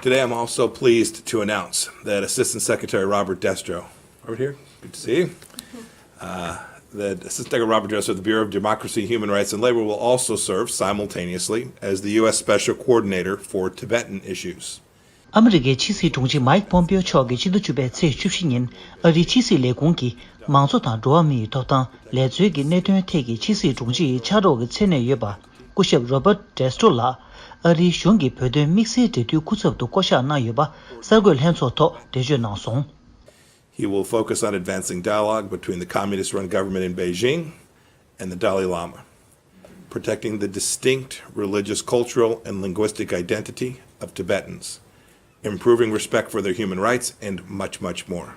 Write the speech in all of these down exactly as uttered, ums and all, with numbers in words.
Today, I'm also pleased to announce that Assistant Secretary Robert Destro, over here, good to see you, uh, that Assistant Secretary Robert Destro of the Bureau of Democracy, Human Rights, and Labor will also serve simultaneously as the U S Special Coordinator for Tibetan Issues. ཨ་མི་རི་ཀའི་ཕྱི་སྲིད་དྲུང་ཆེ་མཱིག་པོམ་པེའོ་མཆོག་གིས་སྤྱི་ཟླ་བཅུ་པའི་ཚེས་བཅུ་བཞི་ཉིན་ཨ་རིའི་ཕྱི་སྲིད་ལས་ཁུངས་ཀྱི་མང་གཙོ་དང་འགྲོ་བ་མིའི་ཐོབ་ཐང་ལས་རྩོལ་གྱི་གནད་དོན་ཐད་ཀྱི་ཕྱི་སྲིད་དྲུང་ཆེ་ཡི་ཕྱག་རོགས་ཀྱི་མཚན་གནས་ཡོད་པ། སྐུ་ཞབས་Robert Destro ལགས་ཨ་རིའི་གཞུང་གི་བོད་དོན་དམིགས་བསལ་འབྲེལ་མཐུད་སྐུ་ཚབ་ཏུ་བསྐོ་གཞག་གནང་ཡོད་པ་གསར་འགོད་ལྷན་ཚོགས་ཐོག་འགྲེལ་བརྗོད་གནང་སོང་། He will focus on advancing dialogue between the communist-run government in Beijing and the Dalai Lama, protecting the distinct religious, cultural, and linguistic identity of Tibetans, improving respect for their human rights, and much, much more.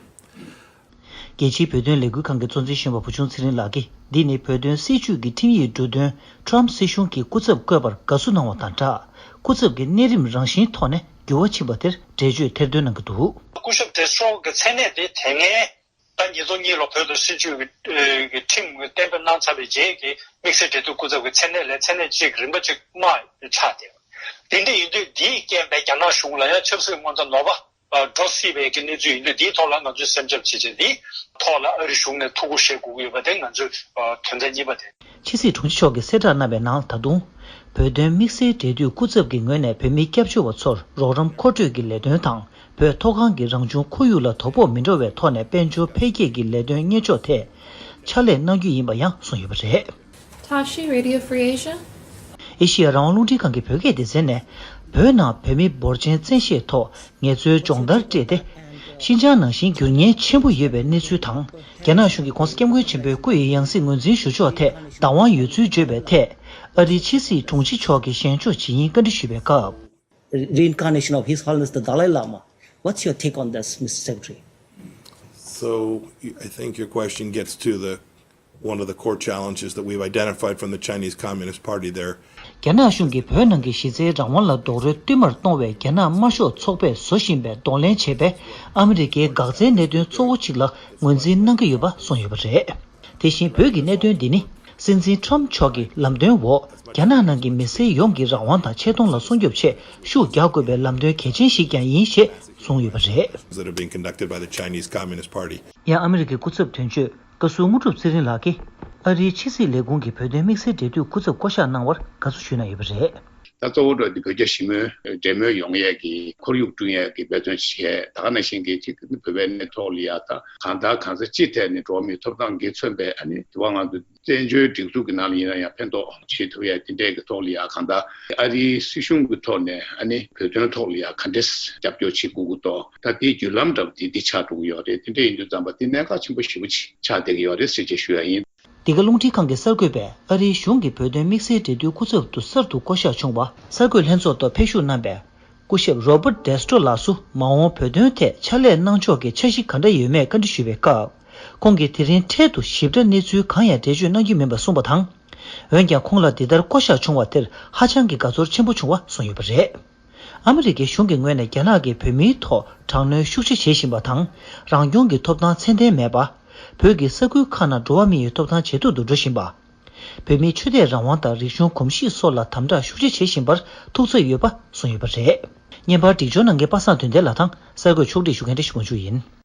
རྒྱལ་སྤྱིའི་བོད་དོན་ལས་འགུལ་ཁང་གི་གཙོ་འཛིན་གཞོན་པ་བུ་ཆུང་ཚེ་རིང་ལགས་ཀྱིས་འདི་ནི་བོད་དོན་སྲིད་བྱུས་ཀྱི་ཁྲིམས་ཡིག་འབྲུ་དོན་ཊམ་སྲིད་གཞུང་གིས་སྐུ་ཚབ་བསྐོས་པར་དགའ་བསུ་གནང་བ་དང་སྦྲགས། སྐུ་ཚབ་ཀྱི་གནས་རིམ་རང་བཞིན་ཐོག་ནས་འགྱུར་བ་ཕྱིན་པ་དེར་འགྲེལ་བརྗོད་ཐེར་འདོན་གནང་གི་འདུག་སྐུ་ཞབས་ཌེ་སི་ཊྲོ་གི་མཚན་གནས་དེ་དེ་སྔའི་ད་ཉིས་སྟོང་གཉིས་ལོ་བོད་དོན་སྲིད་བྱུས་ཀྱི་ཁྲིམས་ཀྱི་གཏན་འབེབས་གནང་ཚར་བའི་རྗེས་ཀྱི་དམིགས་བསལ་འབྲེལ་མཐུད་སྐུ་ཚབ་ཀྱི་མཚན་གནས་ལས་མཚན་གནས་གཅིག་རིམ་པ་གཅིག་མ་ཆགས་ཏེ། དེ་འདྲ་ཡིན་དུས་འདིའི་རྐྱེན་པས་རྒྱ་ནག་གཞུང་ལ་ཡང་ཆབ་སྲིད་མངོན་མཐོ་ནོར་བ་འགྲོ་སྲིད་པའི་གི་གནས་ཚུལ་ཡིན་དུས་འདིའི་ཐོག་ལ་ང་ཚོས་སེམས་ཁྲལ་བྱེད་ཆེད་འདིའི་ཐོག་ལ་ཨ་རི་གཞུང་ནས་ཐུགས་ཁུར་བཞེས་དགོས་ཀྱི་ཡོད་པ་དེ་ང་ཚོའི་དོན་ཚན་གཉིས་པ་དེ། ཕྱི་སྲིད་དྲུང་ཆེ་མཆོག་གིས་གསལ་བསྒྲགས་གནང་བའི་ནང་ད་དུང་། བོད་དོན་དམིགས་བསལ་འབྲེལ་མཐུད་སྐུ་ཚབ་ཀྱི་ངོས་ནས་བོད་མིའི་སྐྱབས་བཅོལ་བ་ཚོར་རོགས་རམ་མཁོ་སྤྲོད་ཀྱི་ལས་དོན་དང་། བོད་མཐོ་སྒང་གི་རང་བྱུང་ཁོར་ཡུག་ལ་དོ་ཕོག་མི་འགྲོ་བའི་ཐོག་ནས་དཔལ་འབྱོར་འཕེལ་རྒྱས་ཀྱི་ལས་དོན་གཉེར་ཕྱོགས་ཐད་ཕྱག་ལས་གནང་རྒྱུ་ཡིན་པ་ཡང་གསུངས་ཡོད་པ་རེད། Tashi Radio Free Asia. ཨེ་ཤི་ཡ་རང་དབང་རླུང་འཕྲིན་ཁང་གི་བོད་སྐད་སྡེ་ཚན་ནས་བོད་ནང་བོད་མི་འབོར་ཆེན་བཙན་ཤེད་ཐོག་ངལ་རྩོལ་སྦྱོང་བརྡར་སྤྲད་དེ། ཤིན་ཅང་ནང་བཞིན་འགྱུར་ཉེན་ཆེན་པོ་ཡོད་པའི་གནས་ཚུལ་དང་། རྒྱ་ནག་གཞུང་གིས་༧གོང་ས་༧སྐྱབས་མགོན་ཆེན་པོའི་སྐུ་ཡི་ཡང་སྲིད་ངོས་འཛིན་ཞུ་ཕྱོགས་ཐད་བདག་དབང་ཡོད་ཚུལ་བརྗོད་པའི་ཐད། ཨ་རིའི་ཕྱི་སྲིད་དྲུང་ཆེ་མཆོག་གིས་ཞལ་འཇོག་བྱེད་ཡིན་བཀའ་འདྲི་ཞུས་པའི་སྐབས། Reincarnation of His Holiness the Dalai Lama. What's your take on this, Mister Secretary? So, I think your question gets to the, one of the core challenges that we've identified from the Chinese Communist Party there. རྒྱ་ནག་གཞུང་གིས་བོད་ནང་གི་གཞི་རྩའི་རང་དབང་ལ་རྡོག་རོལ་བསྟུད་མར་གཏོང་བའི་རྒྱ་ནག་དམར་ཤོག་ཚོགས་པས་བཟོ་བཞིན་པའི་གདོང་ལེན་བྱས་པའི་ཨ་མི་རི་ཀའི་འགག་རྩའི་གནད་དོན་གཙོ་བོ་གཅིག་ལ་ངོས་འཛིན་གནང་གི་ཡོད་པ་གསུངས་ཡོད་པ་རེད། དེ་བཞིན་བོད་ཀྱི་གནད་དོན་འདི་ནི། སྲིད་འཛིན་ཊམ་མཆོག་གི་ལམ་སྟོན་འོག་རྒྱ་ནག་ནང་གི་མི་སེར་ཡོངས་ཀྱི་རང་དབང་དང་ཆེ་མཐོང་ལ་སྲུང་སྐྱོབ་ཆེད་ཤུགས་རྒྱག་དགོས་པའི་ལམ་སྟོན་གལ་ཆེན་ཞིག་ཀྱང་ཡིན་ཞེས་གསུངས་ཡོད་པ་རེད། That are being conducted by the Chinese Communist Party. ཡང་ཨ་མི་རི་ཀའི་སྐུ་ཚབ་དོན་གཅོད་བཀའ་ཟུར་དངོས་གྲུབ་ཚེ་རིང་ལགས་ཀྱིས་ཨ་རིའི་ཕྱི་སྲིད་ལས་ཁུངས་ཀྱི་བོད་དོན་དམིགས་བསལ་འབྲེལ་མཐུད་སྐུ་ཚབ་བསྐོ་གཞག་གནང་བར་དགའ་བསུ་ཞུས་གནང་ཡོད་པ་རེད། ད་གཙོ་བོ་འགྲོ་འདི་བོད་རྒྱ་ཞི་མོལ་འབྲེལ་མོལ་ཡོང་ཡས་ཀྱི་ཁོར་ཡུག་བསྐྲུན་ཡས་ཀྱི་འབད་བརྩོན་བྱས། ད་ག་ནང་བཞིན་གྱི་གཅིག་བོད་པའི་གནས་ཐོག་ལ་ཡ་ད་གང་ལྟར་གང་ཟག་སྤྱི་ཐད་ནས་འགྲོ་བ་མིའི་ཐོབ་ཐང་གིས་མཚོན་པའི་ཨ་ནི་དེ་བ་ང་ཚོ་བཙན་བྱོལ་སྒྲིག་འཛུགས་ཀྱི་ནང་ལ་ཡིན་ན་ཡང་ཕན་ཐོགས་བྱེད་ཐུབ་ཡ་དེ་འདྲས་ཀྱི་ཐོག་ལ་ཡ་གང་ལྟར་ཨ་རིའི་སྲིད་གཞུང་གི་ཐོག་ནས་ཨ་ནི་བོད་དོན་ཐོག་ལ་ཡ་ག་འདྲས་སྐྱབས་བཅོལ་བྱེད་དགོས་ཀྱི་འདུག་ད་དེའི་བརྒྱུད་ལམ་འདྲ་པོ་དེ་འདི་ཆགས་འགྲོ་གི་ཡོད་རེད། དེ་འདྲས་ཡིན་དུས་ཙམ་པ་དེ་གནད་འགག་ཆེན་པོ་ཞེ་པོ་ཅིག་ཆགས་བསྡད་ཀྱི་ཡོད་རེད་ཟེར་ཅེས་ཞུ་ཡ་ཡིན། འདི་ག་རླུང་འཕྲིན་ཁང་གི་གསར་འགོད་པས་ཨ་རིའི་གཞུང་གི་བོད་དོན་དམིགས་བསལ་འབྲེལ་མཐུད་སྐུ་ཚབ་ཏུ་གསར་དུ་བསྐོ་གཞག་བྱུང་བ་གསར་འགོད་ལྷན་ཚོགས་ཐོག་ཕེབས་ཞུགས་གནང་པའི་སྐུ་ཞབས་Robert Destro ལགས་སུ་མ་འོངས་བོད་དོན་ཐད་ཕྱག་ལས་གནང་ཕྱོགས་ཀྱི་འཆར་གཞི་ག་འདྲ་ཡོད་མེད་བཀའ་འདྲི་ཞུས་པའི་སྐབས། ཁོང་གིས་དེ་རིང་འཕྲལ་དུ་ཞིབ་ཕྲ་གནས་ཚུལ་གང་ཡང་འགྲེལ་བརྗོད་གནང་རྒྱུ་མིན་པ་གསུངས་པ་དང་། འོན་ཀྱང་ཁོང་ལ་འདི་ལྟར་བསྐོ་གཞག་བྱུང་བ་དེར་ཧ་ཅང་གི་དགའ་ཚོར་ཆེན་པོ་བྱུང་བ་གསུངས་ཡོད་པ་རེད། ཨ་མི་རི་ཀའི་གཞུང་གི་ངོས་ནས་རྒྱ་ནག་གིས་བོད་མིའི་ཐོག་དྲག་གནོན་ཤུགས་ཆེ་བྱེད་བཞིན་པ་དང་། རང་སྐྱོང་གི་ཐོབ་ཐང་ཚད་ལྡན་མེད་པ། བོད་ཀྱི་ས་ཁུལ་ཁག་ནང་འགྲོ་བ་མི་ཡི་ཐོབ་ཐང་ཇེ་སྡུག་ཏུ་འགྲོ་བཞིན་པ། བོད་མིའི་ཆོས་དད་རང་དབང་དང་རིག་གཞུང་གོམས་གཤིས་སོགས་ལ་དམ་དྲག་ཤུགས་ཆེ་བྱེད་བཞིན་པར་ཐུགས་འཚབ་ཡོད་པ་གསུངས་ཡོད་པ་རེད། བརྙན་པར་སྒྲིག་སྦྱོར་གནང་མཁན་པ་སངས་དོན་ལྡན་ལགས་དང་གསར་འགོད་ཕྱོགས་སྒྲིག་ཞུ་མཁན་བཀྲ་ཤིས་དགུ་མཆོག་ཡིན།